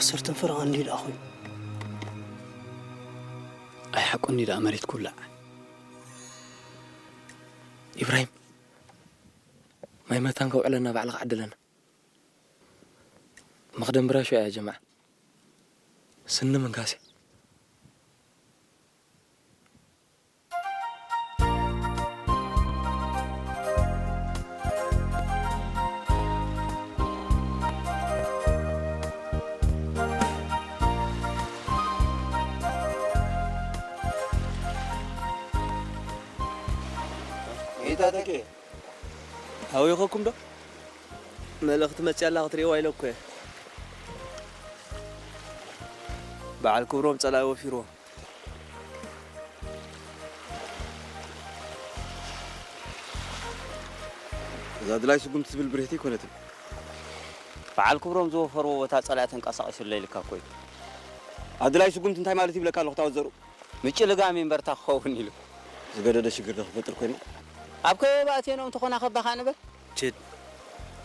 ሰርተን ፈረቓ እንዲዩ ደኣ ኮይኑ። ኣይ ሓቁ እንዲዩ ደኣ መሬት ክውላዕ። ኢብራሂም፣ ማይ መታን ከውዕለና ባዕልኻ ዓድለና። መኽደም ብራሾ እያ ጀማዓ። ስኒ ምንካስ እያ። ጌታ ተኬ፣ ሃዊኸኩም ዶ? መልእኽቲ መጽያ ኣላ ክትርእይዋ ኢለ እኮ እየ። በዓል ክብሮም ጸላኢ ወፊርዎ። እዛ ኣድላይ ስጉምቲ ትብል ብርህቲ ኣይኮነትን። በዓል ክብሮም ዝወፈርዎ ቦታ ጸላኢ ተንቀሳቒሱለይ ኢልካ እኮ እዩ። ኣድላይ ስጉምቲ እንታይ ማለት ይብለካ ኣለኹ ታወት ዘርኡ? ምጭልጋም እምበርታ ክኸውን ኢሉ። ዝገደደ ሽግር ዶ ክፈጥር ኮይኑ? ኣብ ከበባ ኣትየኖም ተኾና ከባኻ ንበል። ችድ።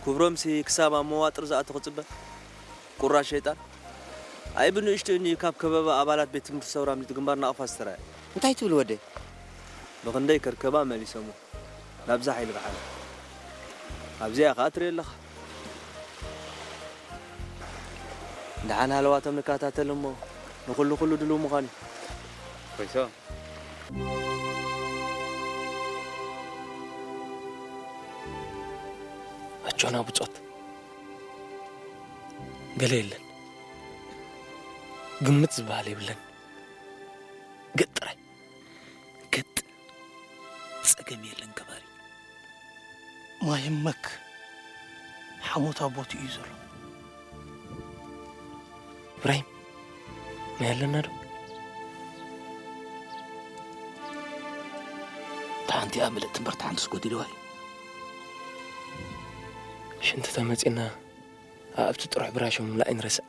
ክብሮምሲ ክሳብ ኣብ መዋጥር ዝኣቱ ክጽበ? ቁራሽ ሸይጣን። ኣይ ብንእሽትኡ እኒ ካብ ከበባ ኣባላት ቤት ትምህርቲ ሰውራ ኣምሊጡ ግንባር ናቕፋ ዝተራእየ። እንታይ ትብል ወደይ? ብኽንደይ ከርከባ መሊሶሞ። ናብዛ ሓይሊ ብሓደ። ኣብዚኣ ኸኣ ትርኢ ኣለኻ። ደሓን ሃለዋቶም ንከታተል እሞ ንኹሉ ኩሉ ድሉው ምዃን እዩ። ኮይሶ። ኣጆና ብጾት። ገለ የለን። ግምት ዝበሃል የብለን። ገጥ ጥራይ። ገጥ። ጸገም የለን ከባሪ። ማይ መክ ሓሞት ኣብ ቦትኡ እዩ ዘሎ። ኢብራሂም፣ ማይ ኣለና ዶ? እታ ሓንቲኣ ምልእቲ እምበር እታ ሓንቲስ ጎዲልዋ እዩ። ሽንቲ ተመጺና ኣእብቲ ጥሩሕ ብራሾ ምምላእ ኣይንረስዕ።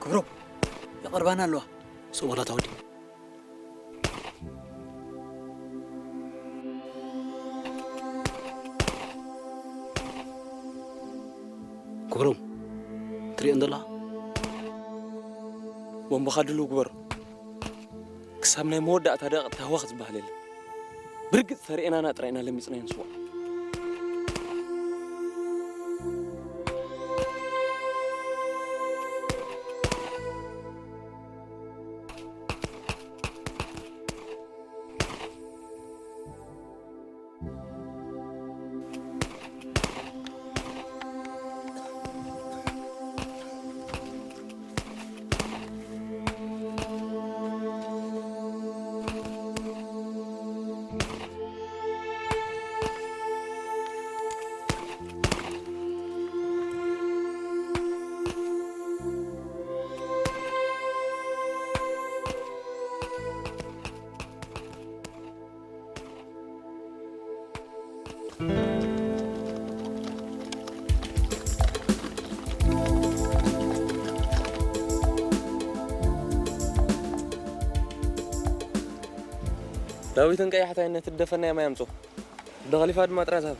ክብሮም፣ ይቐርባና ኣለዋ። ጽወላ ተወዲ። ክብሮም፣ ትሪኦ እንዶ ኣለኻ? ቦምባኻ ድልው ግበሮ። ክሳብ ናይ መወዳእታ ደቂቕ ታህዋ ክትበሃል የለን። ብርግጽ ተርእየናና ጥራይ ኢና ለሚጽናዮ ንስዋ። ዳዊትን ቀያሕታይን ነቲ ዝደፈናዮ ማይ ኣምጽኦ። ኣቦ ኸሊፋ ድማ ጥራይ ዝሃብ።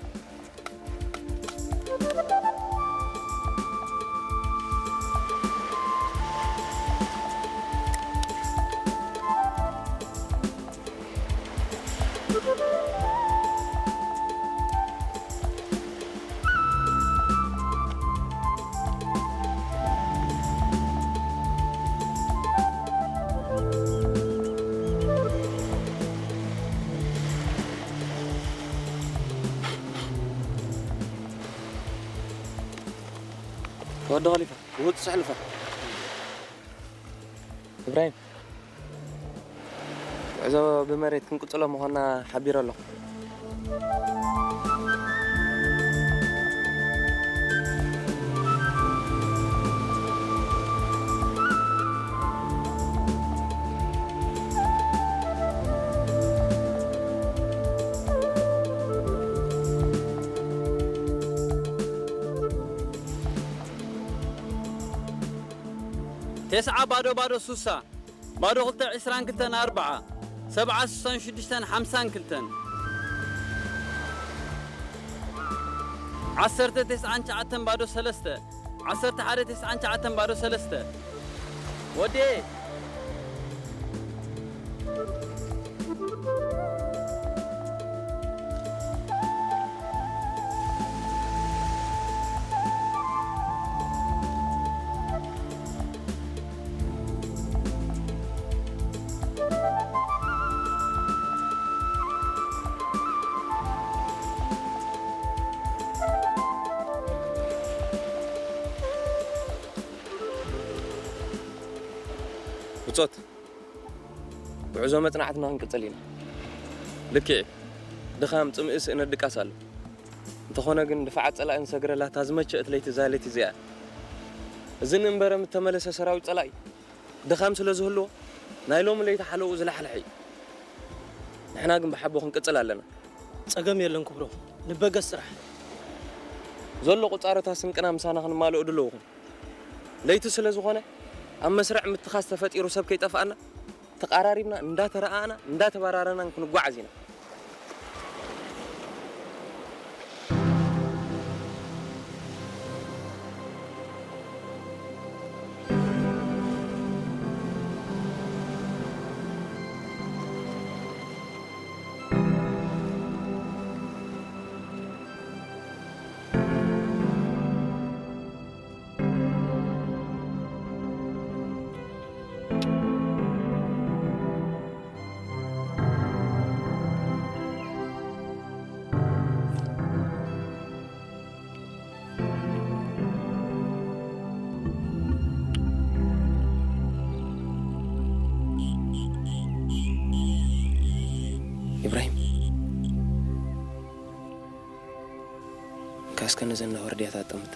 ወዲ ኸሊፋ፣ ብህጹጽ ሕልፋ። እብራሂም፣ ጉዕዞ ብመሬት ክንቅጽሎ ምዃንና ሓቢረ ኣለኹ። ተስዓ ባዶ ባዶ ሱሳ፣ ባዶ ክልተ ዕስራን ክልተን ኣርብዓ፣ ሰብዓ ስሳን ሽዱሽተን ሓምሳን ክልተን፣ ዓሰርተ ተስዓን ትሽዓተን ባዶ ሰለስተ፣ ዓሰርተ ሓደ ተስዓን ትሽዓተን ባዶ ሰለስተ። ወዴ! ብጾት፣ ጉዕዞ መጽናዕትና ክንቅጽል ኢና። ልክዕ፣ ድኻም፣ ጽምኢ፣ ስእነት፣ ድቃስ ኣሎ። እንተኾነ ግን፣ ድፋዓት ጸላኢ ንሰግረላ እታ ዝመቸአት ለይቲ እዛ ለይቲ እዚኣ እያ። እዚ ንእምበረ ምስ ተመለሰ ሰራዊት ጸላኢ ድኻም ስለ ዝህልዎ፣ ናይ ሎሚ ለይቲ ሓለውኡ ዝላሕልሕ እዩ። ንሕና ግን ብሓቦ ክንቅጽል ኣለና። ጸገም የለን ክብሮም፣ ንበገስ ጥራሕ። ዘሎ ቁጻሮታት ስንቅና ምሳና ክንማልኦ ድሉው ኩን። ለይቲ ስለ ዝኾነ፣ ኣብ መስርዕ ምትኻስ ተፈጢሩ ሰብ ከይጠፍኣና፣ ተቓራሪብና እንዳተረኣኣና እንዳተባራረናን ክንጓዓዝ ኢና። ኢብራሂም፣ እንካ እስከ ነዘን ዋርድያታት ጠምት።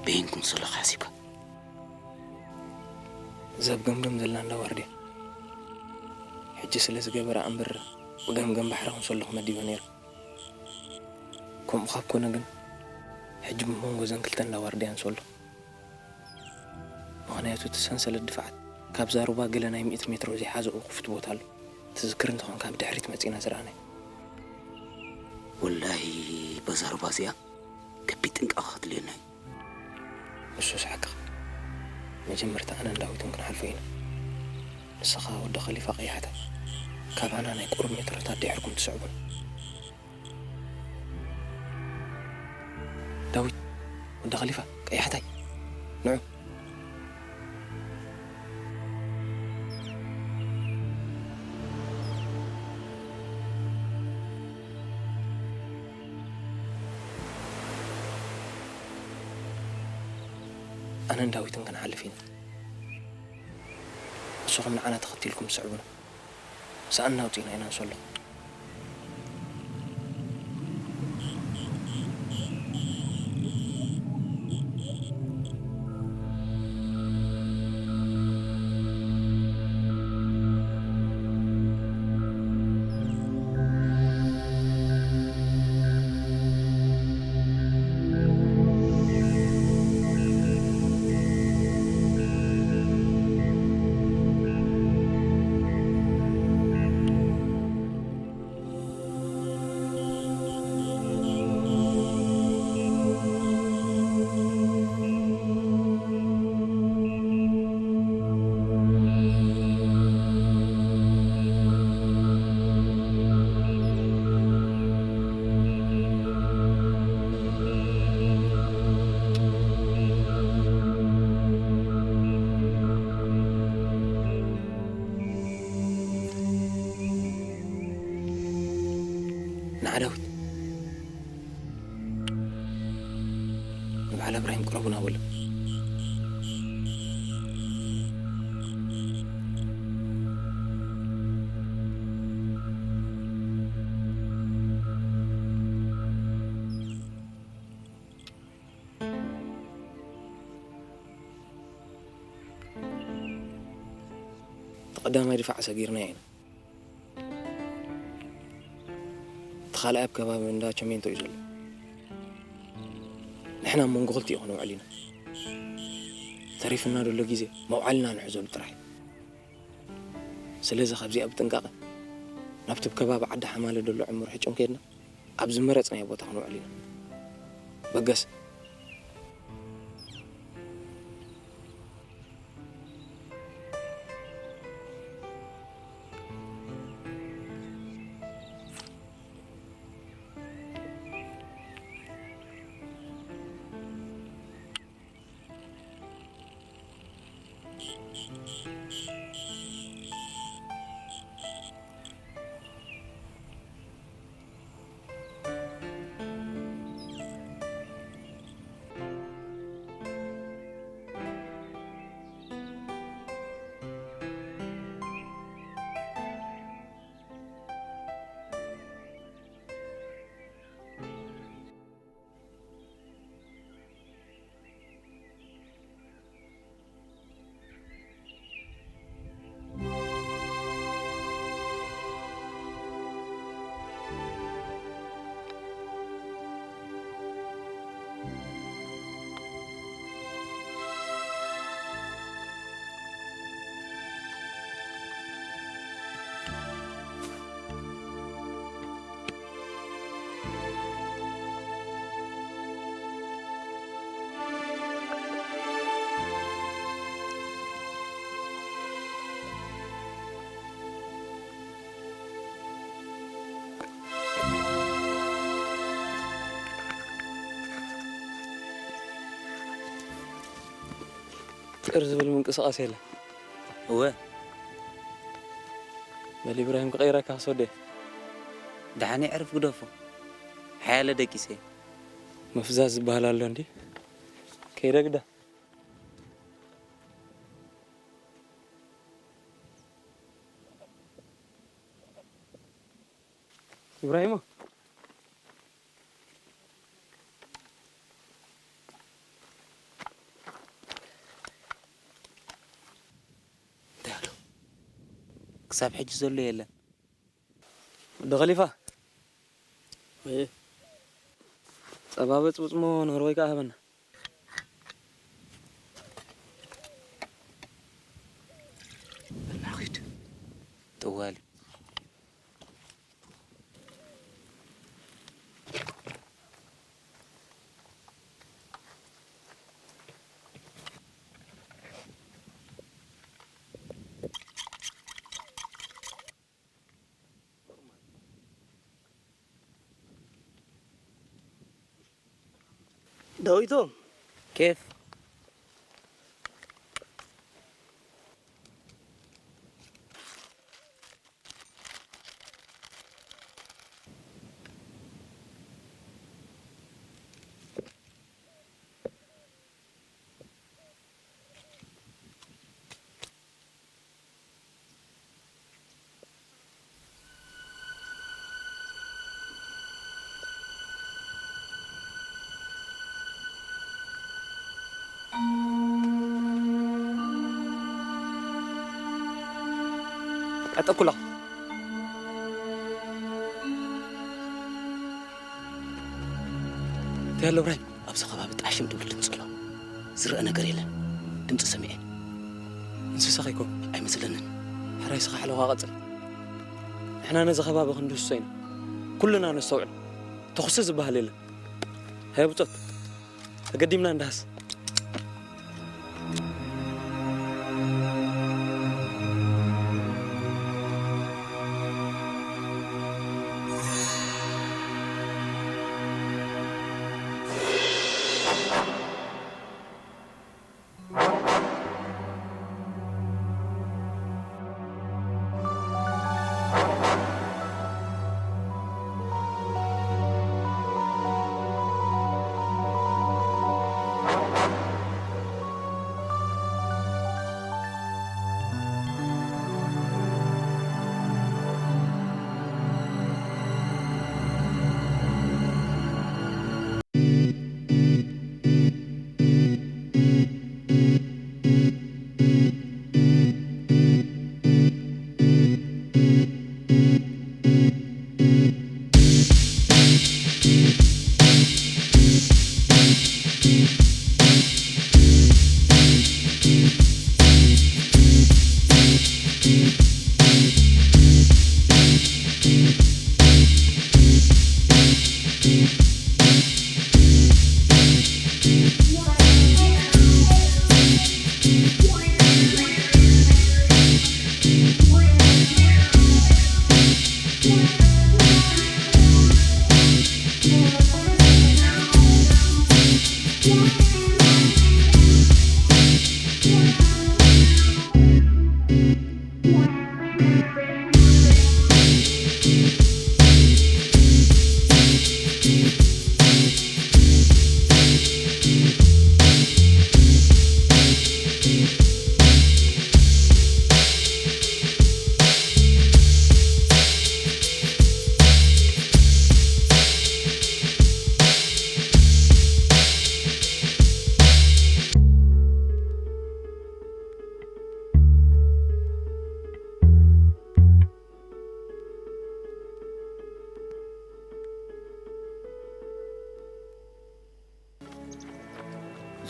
በይን ኩን ሰለኻ ሓሲብካ? እዛ ኣብ ገምገም ዘላ እንዳ ዋርድያ ሕጂ ስለ ዝገበራ እምበር፣ ብገምገም ባሕሪ ኩን ሰለኹ መዲበ ነይረ። ከምኡ ካብ ኮነ ግን፣ ሕጂ ብመንጎ እዘን ክልተ እንዳ ዋርድያን ሰለኹ። ምኽንያቱ እቲ ሰንሰለት ድፋዓት ካብዛ ሩባ ገለ ናይ ሚእቲ ሜትሮ ዘይሓዘኡ ክፉት ቦታ ኣሎ። ትዝክር እንተኾንካ ብድሕሪት መጺና ዝረኣናዮ። ወላሂ በዛ ሩባ እዚኣ ከቢድ ጥንቃቐ ከድልየና እዩ። ንሱስ ሓቅኻ። መጀመርታ ኣነን ዳዊትን ክንሓልፎ ኢና። ንስኻ ወዲ ኸሊፋ ቀያሕታ ካባና ናይ ቁሩብ ሜትሮታት ድሕርኩም ትስዕቡና። ዳዊት፣ ወዲ ኸሊፋ፣ ቀያሕታይ፣ ንዑ። ኣነን ዳዊትን ክንሓልፍ ኢና። ንስኹም ንዓና ተኸቲልኩም ስዕቡና። ሰኣን ኣውጺእና ኢና ንሰሎ። ንዓ ዳዊት፣ ንበዓል እብራሂም ቅረቡና በሎ። ቀዳማይ ድፋዕ ሰጊርናዮ ኢና። እቲ ካልኣይ ኣብ ከባቢ እንዳ ቸሜንቶ እዩ ዘሎ። ንሕና ኣብ መንጎ ክልቲኡ ክንውዕል ኢና። ተሪፍና ዘሎ ግዜ መውዓልና ንሕዘሉ ጥራሕ እዩ። ስለዚ ካብዚኣ ብጥንቃቐ ናብቲ ኣብ ከባቢ ዓዲ ሓማለ ዘሎ ዕሙር ሕጭን ከድና ኣብ ዝመረጽናዮ ቦታ ክንውዕል ኢና። በገስ። ጥር ዝብል ምንቅስቓስ የለን። እወ። በል ኢብራሂም ክቐይረካ ክሰዶ እየ። ደሓን የዕርፍ ግደፎ። ሓያለ ደቂሰ። ምፍዛዝ ዝበሃል ኣሎ እንዲ። ከይደ ግዳ። ኢብራሂሞ። እንታይ ኣሎ? ክሳብ ሕጂ ዘሎ የለን። ወዲ ኸሊፋ። ወይ። ጸባ በጽብጽሞ ንህርወይ ከኣ ሃበና። በልና ኺድ። ጠዋሊ። ዳዊቶም። ኬፍ። ቀጠኩላ። እንታይ ኣሎ ብራሂም? ኣብዚ ከባቢ ጣሽም ድብል ድምፂ ኣሎ። ዝረአ ነገር የለን። ድምፂ ሰሚዐ። እንስሳ ከይኮን? ኣይመስለንን። ሕራይ ስኻ ሕለኻ ቀፅል። ንሕና ነዚ ከባቢ ክንድህስሶ ኢና። ኩልና ነስተውዕል። ተኹሲ ዝበሃል የለን። ሃየ ብፆት። ተገዲምና እንዳሃስ።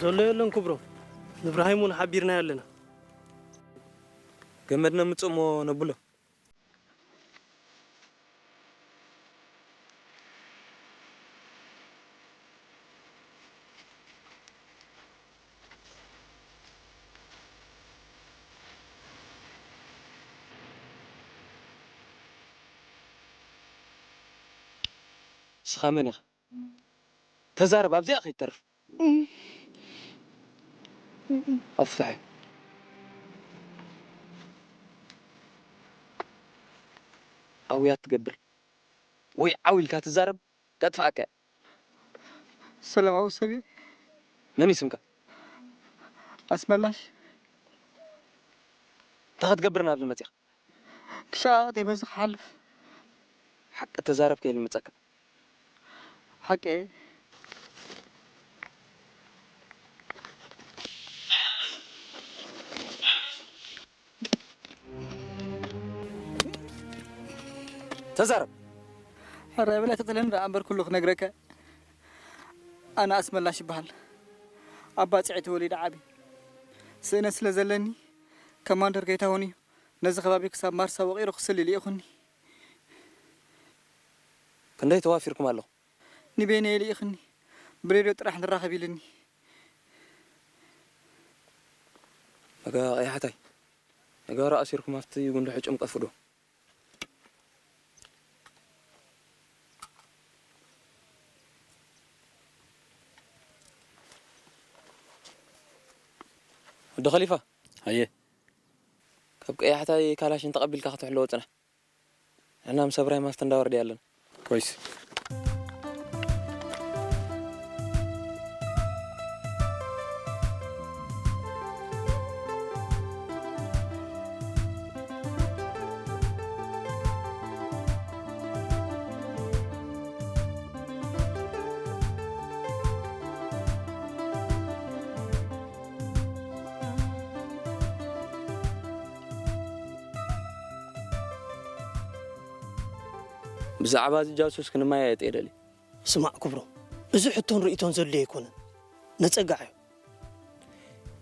ዘሎ የለን ክብሮም፣ ንብራሂም እውን ሓቢርና ኣለና። ገመድ ነምጽእ እሞ ነብሎ። ንስኻ መን ኢኻ? ተዛረብ፣ ኣብዚኣ ከይትተርፍ። ኣፍትሐ። ኣውያት ትገብር ወይ ዓው ኢልካ ትዛረብ፣ ከጥፍኣካ። ሰላማዊ ሰብ እየ። መን እዩ ስምካ? ኣስመላሽ። እንታይ ክትገብር ናብዚ መፂኻ? ክሻቕ ደይ በዚ ክሓልፍ። ሓቂ ተዛረብ ከይልምፀካ። ሓቂ። ተዛረብ። ሕራይ በለ ተጥለን ደኣ እምበር ኩሉ ክነግረካ። ኣነ ኣስመላሽ ይበሃል። ኣብ ባጽዕ ተወሊደ ዓቢ። ስእነት ስለ ዘለኒ፣ ከማንደር ጌታሁን እዩ ነዚ ከባቢ ክሳብ ማርሳ ወቒሩ ክስሊ ልኢኹኒ። ክንደይ ተዋፊርኩም ኣለኹም? ንቤንየ ልኢኽኒ። ብሬድዮ ጥራሕ ንራኸብ ኢልኒ። ነጋ ቀያሕታይ፣ ነጋሮ ኣሲርኩም ኣብቲ ጉንዲ ሕጩም ቀፍዶ። ወዲ ኸሊፋ። ኣየ። ካብ ቀያሕታይ ካላሽን ተቐቢልካ ክትሕልዎ ጽናሕ። ንሕና ምስ እብራሂም ኣብቲ እንዳ ወርዲ ኣለና። ኮይስ። ብዛዕባ እዚ ጃሱስ ክንመያየጥ እየ ደልየ። ስማዕ ክብሮም፣ እዚ ሕቶን ርእይቶን ዘድልዮ ኣይኮነን። ነጸጋዕ እዩ።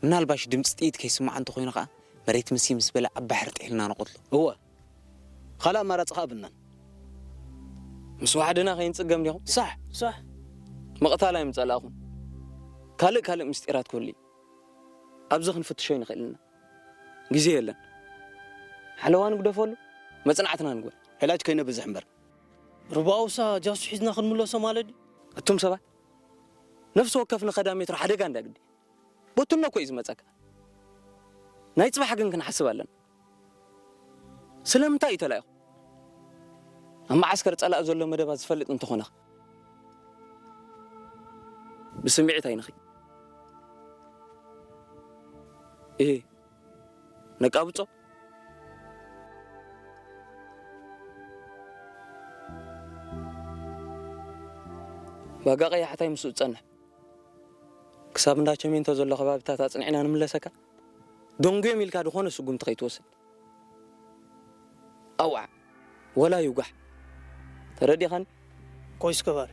ምናልባሽ ድምፂ ጥይት ከይስማዕ እንተኾይኑ ኸዓ መሬት ምሲ ምስ በለ ኣብ ባሕሪ ጥሒልና ንቐትሎ። እወ፣ ካልእ ኣማራፂ ኸዓ ብናን። ምስ ዋሕድና ከይንፅገም ዲኹም? ሳሕ፣ ሳሕ። ምቕታል ኣይምፀላእኹን። ካልእ ካልእ ምስጢራት ክህሉ እዩ። ኣብዚ ክንፍትሾ ኣይንኽእልን ኢና። ግዜ የለን። ሓለዋ ንግደፈሉ፣ መጽናዕትና ንግበር። ዕላጅ ከይነብዝሕ እምበር። ሩባ ኣውሳ ጃሱስ ሒዝና ክንምለሶ ማለት ድዩ? ኣቱም ሰባት፣ ነፍሲ ወከፍ ንኸዳ ሜትሮ ሓደጋ እንዳ ግዲ። ቦትኖ እኮ እዩ ዝመጸካ። ናይ ጽባሕ ግን ክንሓስብ ኣለና። ስለምንታይ እዩ ተላኢኹ? ኣብ መዓስከር ጸላኢ ዘሎ መደባት ዝፈልጥ እንተኾነ፣ ብስምዒት ኣይንኺድ። እሄ፣ ነቃብጾ። ባጋ ቀያሕታይ ምስኡ ዝጸንሕ። ክሳብ እንዳ ቸሜንቶ ዘሎ ከባቢታት ኣጽኒዕና ንምለሰካ። ደንጉዮም ኢልካ ዝኾነ ስጉምቲ ከይትወስድ። ኣዋዕ፣ ወላ ይውጋሕ። ተረዲኻኒ? ኮይስ ከባሪ።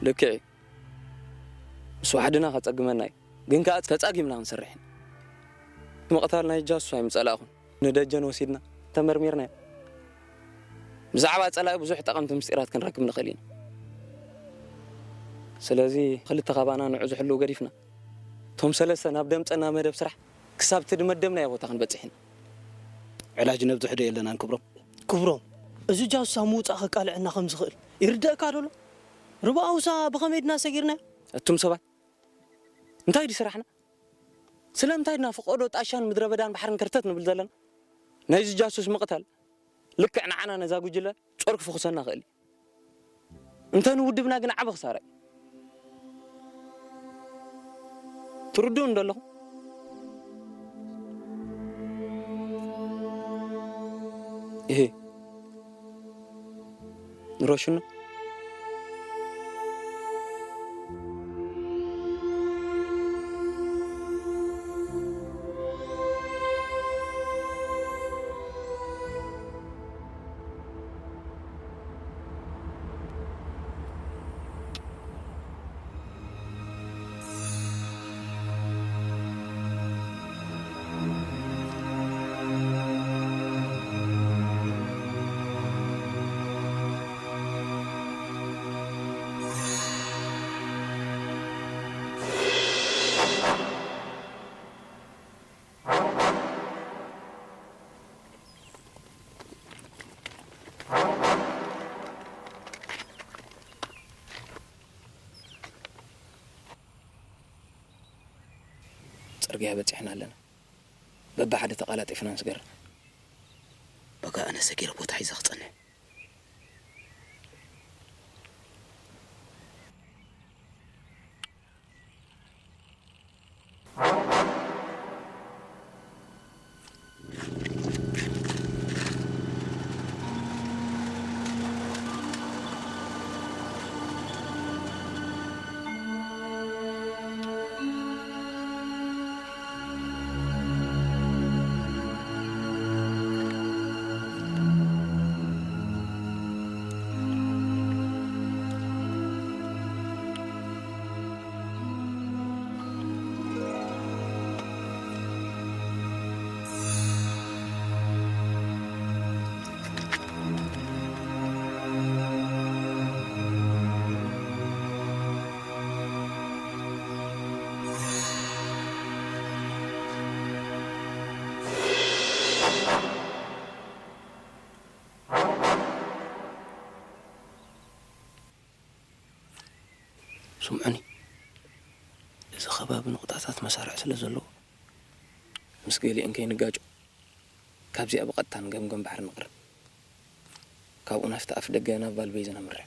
ልክዕ እዩ። ምስ ዋሕድና ከጸግመና እዩ። ግን ከኣ ተጻጊምና ክንሰርሕ ኢና። ምቕታል ናይ ጃሱስ ኣይምጸላእኹን። ንደጀን ወሲድና ተመርሚርናዮ። ብዛዕባ ጸላኢ ብዙሕ ጠቐምቲ ምስጢራት ክንረክብ ንኽእል ኢና። ስለዚ ክልተ ካባና ንዑ ዝሕልው ገዲፍና፣ እቶም ሰለስተ ናብ ደምጸና መደብ ስራሕ ክሳብ እቲ ድመደብናዮ ቦታ ክንበጽሕ ኢና። ዕላጅ ነብዝሕ ዶ የለናን ክብሮም? ክብሮም፣ እዚ ጃሱስ ኣብ ምውጻእ ከቃልዐና ከም ዝኽእል ይርደእካ ዶ ኣሎ? ርብኣውሳ ብኸመይ ድና ሰጊርናዮ? እቱም ሰባት፣ እንታይ ድዩ ስራሕና? ስለምንታይ ድና ፈቐዶ ጣሻን ምድረ በዳን ባሕርን ከርተት ንብል ዘለና? ናይዚ ጃሱስ ምቕታል ልክዕ ንዓና ነዛ ጉጅለ ጾር ክፍኹሰና ክእል እዩ። እንተ ንውድብና ግን ዓቢ ክሳራ እዩ። ትርድኡ እንዶ ኣለኹም? እሄ፣ ንረሽኖ። ጽርግያ በጺሕና ኣለና። በብሓደ ተቓላጢፍና ንስገር። በቃ ኣነ ሰጊረ ቦታ ሒዘ ክጸንሕ። ስምዑኒ፣ እዚ ከባቢ ንቑጣታት መሳርዕ ስለ ዘለዎ፣ ምስ ገሊአን ከይንጋጮ፣ ካብዚኣ ብቐጥታ ንገምገም ባሕሪ ንቕርብ። ካብኡ ናብቲ ኣፍ ደገ ናብ ቫልቤይዘ ነምርሕ።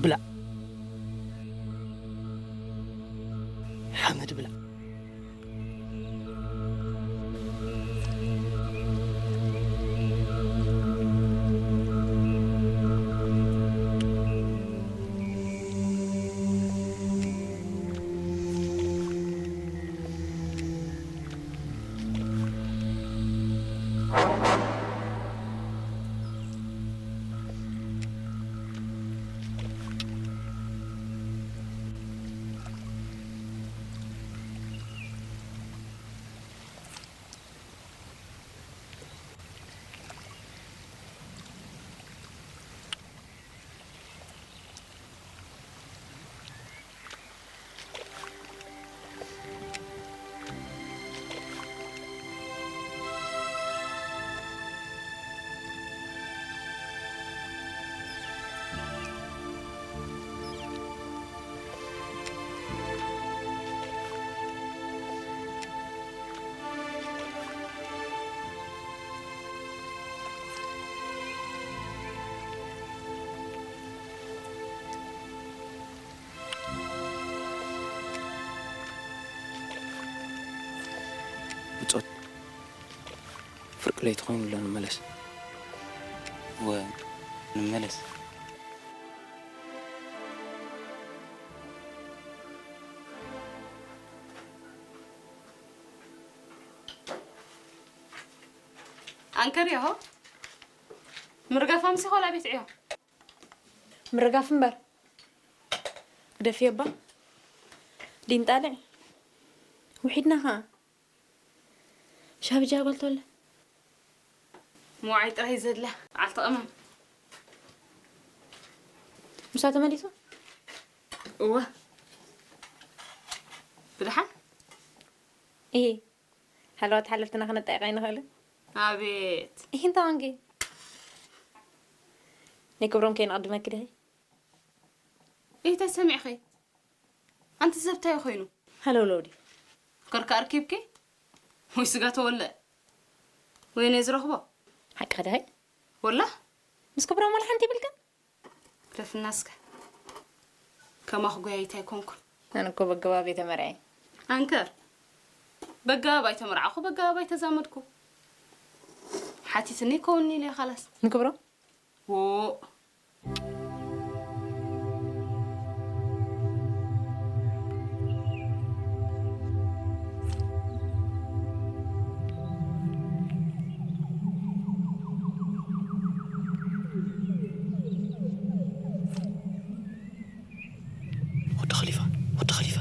ብላዕ። ሓመድ ብላዕ። ፍርቂ ለይቲ ኮይኑ ኣሎ፣ ንመለስ። እወ፣ ንመለስ። ኣንከር ያሆ ምርጋፍ ኣምሲ ኾላ ቤት ዕዮ። ምርጋፍ እምበር። ግደፍዮ እባ። ዲንጣልዕ። ውሒድና ኸዓ። ሻብጃ ጓል ተወለ። ምውዓይ ጥራይ ዘድልያ። በዓልቲ ቀመም። ምሳ ተመሊሱ? እወ። ብደሓን? እሂ። ሃለዋት ሓለፍትና ክነጣይቕ ኣይንኽእልን? ኣቤት። እሂ፣ እንታይ ኮንኪ? ናይ ክብሮም ከይንቐድመኪ ድኺ? እንታይ ሰሚዕኺ? ኣንቲ ዘብታይ ኮይኑ? ሃለውለው ድዩ? ከርካ ኣርኪብኪ? ወይ ስጋ ተወልዕ? ወይ እኔ ዝረኽቦ? ሓቂ ከዳይ? ወላ? ምስ ክብሮም ዋላ ሓንቲ ይብልክን? ክለፍና እስከ። ከማኽ ጎያይት ኣይኮንኩን። ኣነ እኮ በገባብ እየ ተመርዐ። ኣንከር። በገባብ ኣይተመርዓኹ፣ በገባብ ኣይተዛመድኩ። ሓቲትኒ ይከውንኒ ኢለ ኻላስ። ንክብሮም? ዎ። ወዲ ኸሊፋ፣ ወዲ ኸሊፋ።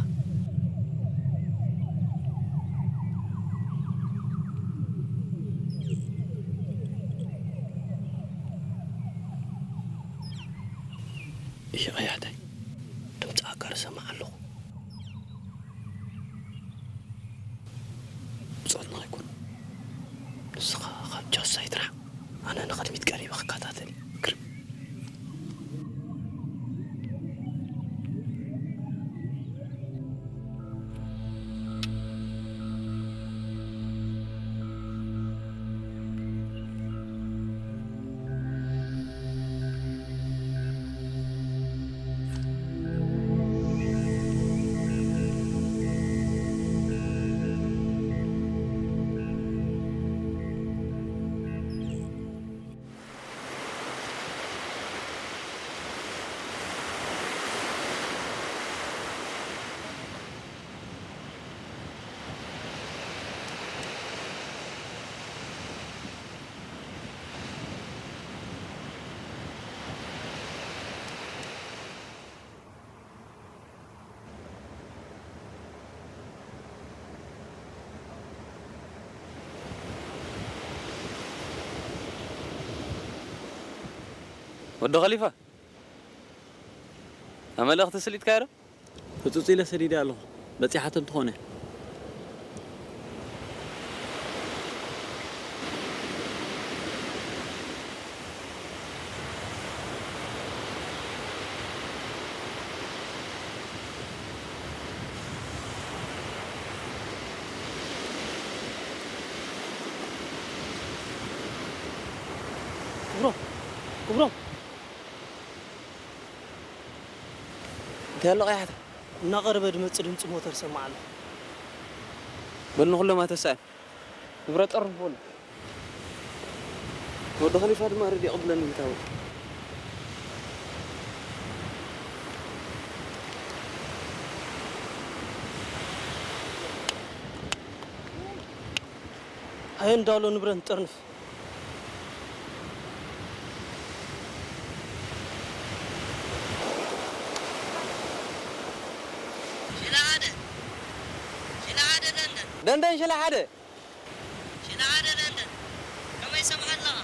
እሺ፣ ቀያሕተይ፣ ድምፂ ኣጋር እሰምዕ ኣለኹ። ብጾትና ኣይኮን። ንስኻ ካብ ጃሳ ይትራሕ፣ ኣነ ንቕድሚት ቀሪበ ክከታተል። ግርም። ወዲ ኸሊፋ፣ ኣብ መልእኽቲ ስሊጥካዮ ዶ? ህጹጽ ኢለ ሰዲደ ኣለኹ። በጺሓ ተንትኾነ። ክብሮም፣ ክብሮም። እንታይ ኣሎ ቀያሕታ? እናቐረበ ድመጽእ ድምጺ ሞተር ሰማዕ ኣለኹ። በል ንኹሎም ኣተሳእን። ንብረት ጠርንፎ ኣሎ። ወዲ ኸሊፋ ድማ ረድዮ ይቕብለኒ ይታወቅ። ኣየ እንዳሎ ንብረት ንጠርንፍ። ሽለ ሓደ፣ ሽለ ሓደ ደንደን። ደንደን ሽለ ሓደ። ሽለ ሓደ ደንደን። ከመይ ሰምዐ ኣለኻ?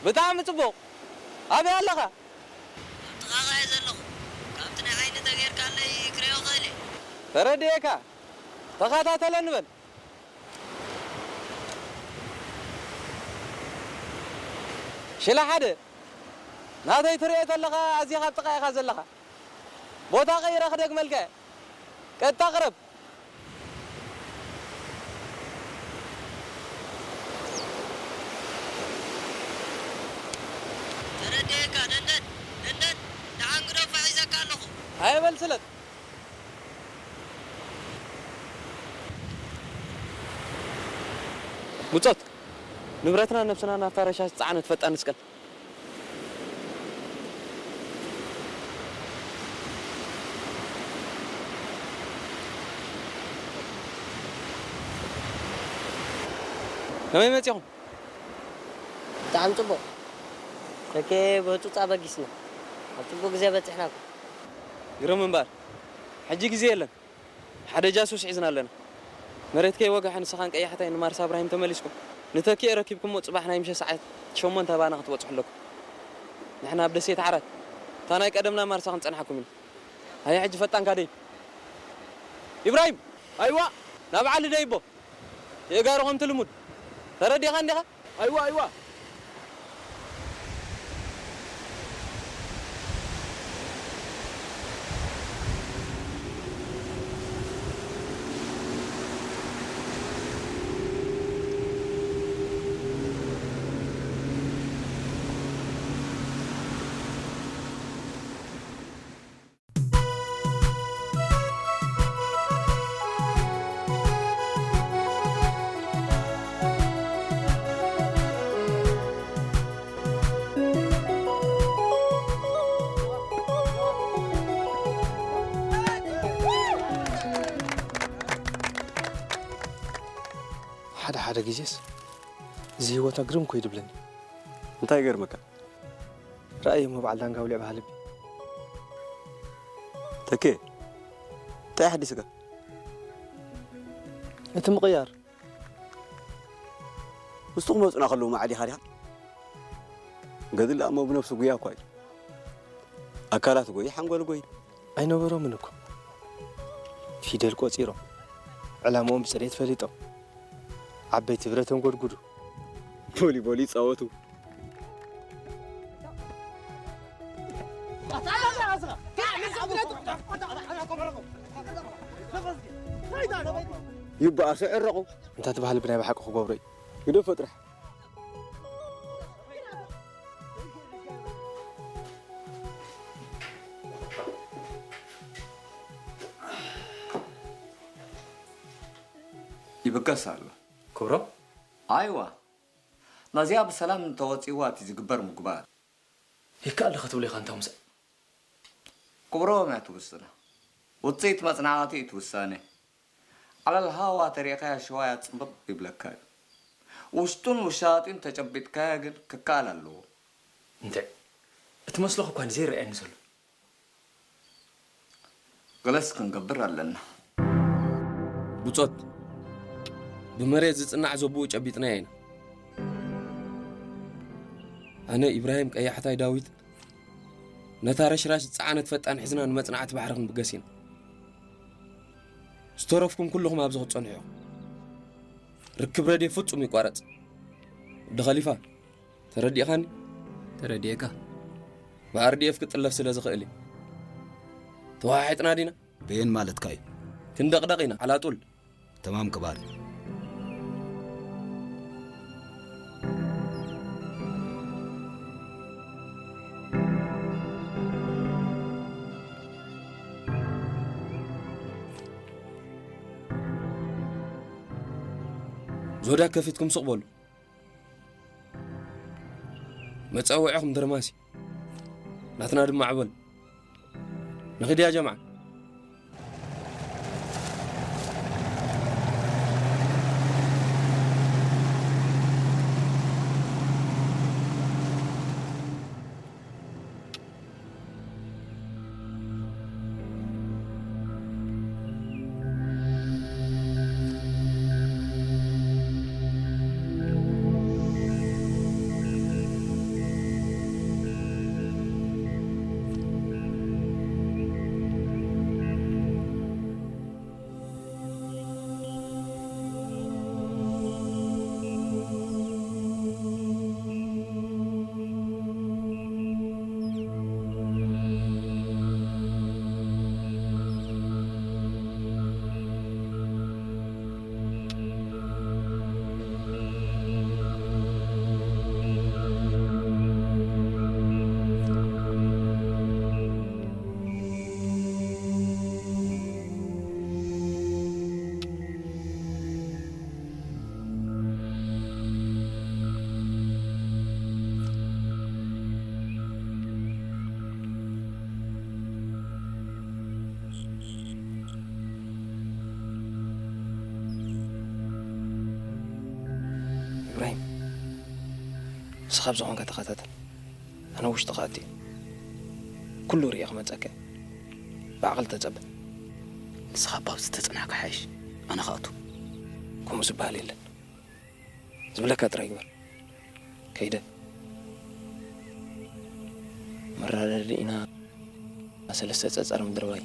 ብጣዕሚ ጽቡቕ። ኣበይ ኣለኻ? ኣብ ጥቓኻ እየ ዘለኹ። ካብቲ ናይ ዓይኒ ተገይርካለይ ክርእዮ እኽእል እየ። ተረዲኤካ። ተኸታተለኒ በል። ሽለ ሓደ፣ ናተይ ትርእዮ ተለኻ ኣዚኻ ኣብ ጥቓ ኢኻ ዘለኻ። ቦታ ቀይረ ክደግመልካ እየ። ቀጥታ ቅረብ። ተረዲኤካ፣ ደንደን፣ ደንደን፣ ደሓን ግደፎ፣ ሒዘካ ኣለኹ። ኣይበል ስለት። ብጾት። ንብረትና ነብስና ናብታ ረሻሽ ዝጸዓነት ፈጣን ንስቀል። ከመይ መጺኹም? ብጣዕሚ ጽቡቕ። ተኬ፣ ብህጹጽ ኣበጊስና። ኣብ ጽቡቕ ግዜ በጺሕናኩም። ግርም እምበኣር፣ ሕጂ ግዜ የለን። ሓደ ጃሱስ ሒዝና ኣለና። መሬት ከይወግሐ ንስኻን ቀያሕታይ ንማርሳ እብራሂም ተመሊስኩም ንተኪኤ ረኪብኩሞ ጽባሕ ናይ ምሸት ሰዓት ሸሞንተ ባና ክትበጽሑ ኣለኩም። ንሕና ኣብ ደሴት ዓራት እታ ናይ ቀደምና ማርሳ ክንጸንሓኩም ኢና። ሃየ ሕጂ ፈጣንካ ደይ። ኢብራሂም! ኣይዋ! ናብ ዓሊ ደይቦ። የእጋሩ ከምቲ ልሙድ። ተረዲኻ እንዲኻ? ኣይዋ፣ ኣይዋ። ሓደ ሓደ ግዜስ እዚ ህይወትና ግርም እኮ እዩ ድብለኒ። እንታይ ይገርመካ? ረኣይ እሞ በዓል ዳንጋ ውልዕ በሃሊ። ተኬ፣ እንታይ ሓዲስካ? እቲ ምቕያር። ምስቲ ክመጹና ከለዉ ማዕዲኻ ዲኻ? ገድሊ እሞ ብነብሱ ጉያ እኳ እዩ። ኣካላት ጎይ ሓንጎል ጎይ። ኣይነበሮምን እኮ። ፊደል ቆጺሮም፣ ዕላምኦም ብጽሬት ፈሊጦም፣ ዓበይቲ ብረት ኣንጎድጉዱ። ቮሊቦል ይጻወቱ። ይበኣሱ፣ ይዕረቑ። እንተ ትበሃል ብናይ ብሓቂ ክገብሮ እዩ። ግደፎ ጥራሕ። ይብገስ ኣሎ። ክብሮም? ኣይዋ፣ ናዚኣ ብሰላም እንተወጺእዋ እቲ ዝግበር ምግባር። ይከኣል ዶ ክትብሎ ኢኻ እንታ ምሳእ? ክብሮም እያ ትውስና። ውጽኢት መጽናዕቲ እዩ ትውሳነ። ዓለል ሃዋ ተሪእኻያ ሽዋያ ጽብቕ ይብለካ እዩ። ውሽጡን ውሻጢኡን ተጨቢጥካያ ግን ክከኣል ኣለዎ። እንታይ? እቲ መስለኹ እኳ ዘይረኣየኒ ዘሎ። ገለስ ክንገብር ኣለና። ብጾት፣ ብመሬት ዝጽናዕ ዘብኡ ጨቢጥናዮ ኢና። ኣነ፣ ኢብራሂም ቀያሕታይ ዳዊት፣ ነታ ረሽራሽ ዝጸዓነት ፈጣን ሒዝና ንመጽናዕቲ ባሕሪ ክንብገስ ኢና። ዝተረፍኩም ኩልኹም ኣብዚ ክትጸንሑ ኢኹም። ርክብ ረድኤት ፍጹም ይቋረጽ። ወዲ ኸሊፋ፣ ተረዲእኻኒ? ተረዲኤካ። ብ ኣር ዲ ኤፍ ክጥለፍ ስለ ዝኽእል እዩ። ተወሓሒጥና ዲና? በየን ማለትካ እዩ? ክንደቕደቕ ኢና፣ ዓላጡል። ተማም ክባር። ዞዳ ከፊትኩም ስቕ በሉ። መጸውዒኹም ድርማሲ፣ ናትና ድማ ዕበል። ንኺድ ያ ጀምዓ። ኢብራሂም፣ ንስኻ ኣብ ዝኾንካ ተኸታተል። ኣነ ውሽጢ ክኣቱ እየ። ኩሉ ርእየ ክመጸካ እየ። ብዓቕሊ ተጸበ። ንስኻ እባ ኣብዚ ተጸናሕካ ሓይሽ። ኣነ ክኣቱ። ከምኡ ዝበሃል የለን። ዝብለካ ጥራይ ግበር። ከይደ መረዳድኢና ሰለስተ ጸጸር ምድርባይ።